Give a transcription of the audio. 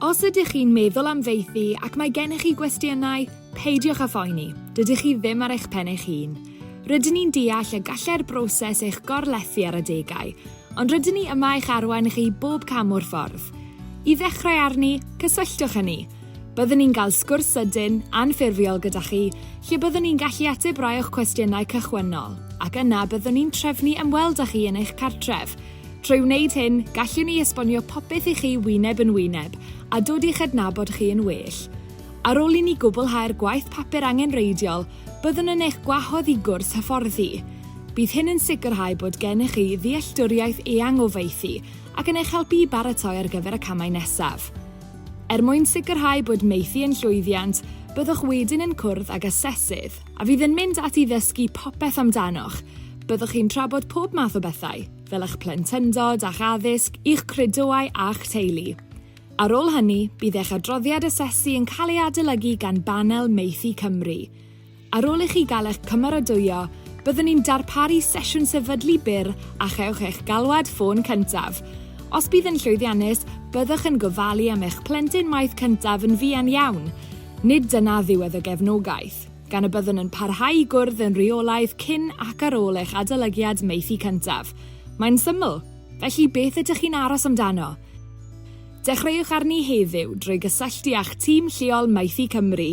Os ydych chi'n meddwl am faethu ac mae gennych chi gwestiynau, peidiwch â phoeni, dydych chi ddim ar eich pen eich hun. Rydyn ni'n deall y gallai'r broses eich gorlethu ar adegau, ond rydyn ni yma i'ch arwain chi bob cam o'r ffordd. I ddechrau arni, cysylltwch â ni. Byddwn ni'n cael sgwrs sydyn, anffurfiol gyda chi, lle byddwn ni'n gallu ateb rai o'ch cwestiynau cychwynnol, ac yna byddwn ni'n trefnu ymweld â chi yn eich cartref, Trwy wneud hyn, gallwn ni esbonio popeth i chi wyneb yn wyneb, a dod i'ch adnabod chi yn well. Ar ôl i ni gwblhau'r gwaith papur angenrheidiol, byddwn yn eich gwahodd i gwrs hyfforddi. Bydd hyn yn sicrhau bod gennych chi ddealltwriaeth eang o faethu ac yn eich helpu i baratoi ar gyfer y camau nesaf. Er mwyn sicrhau bod maethu yn llwyddiant, byddwch wedyn yn cwrdd ag asesydd, a fydd yn mynd ati i ddysgu popeth amdanoch. Byddwch chi'n trafod pob math o bethau, fel eich plentyndod a'ch addysg, i'ch credoau a'ch teulu. Ar ôl hynny, bydd eich adroddiad asesu yn cael ei adolygu gan Banel Maethu Cymru. Ar ôl i chi gael eich cymeradwyo, byddwn ni'n darparu sesiwn sefydlu byr a chewch eich galwad ffôn cyntaf. Os bydd yn llwyddiannus, byddwch yn gofalu am eich plentyn maeth cyntaf yn fuan iawn. Nid dyna ddiwedd y gefnogaeth, gan y byddwn yn parhau i gwrdd yn rheolaidd cyn ac ar ôl eich adolygiad maethu cyntaf. Mae'n syml, felly beth ydych chi'n aros amdano? Dechreuwch arni heddiw drwy gysylltu â'ch tîm lleol Maethu Cymru.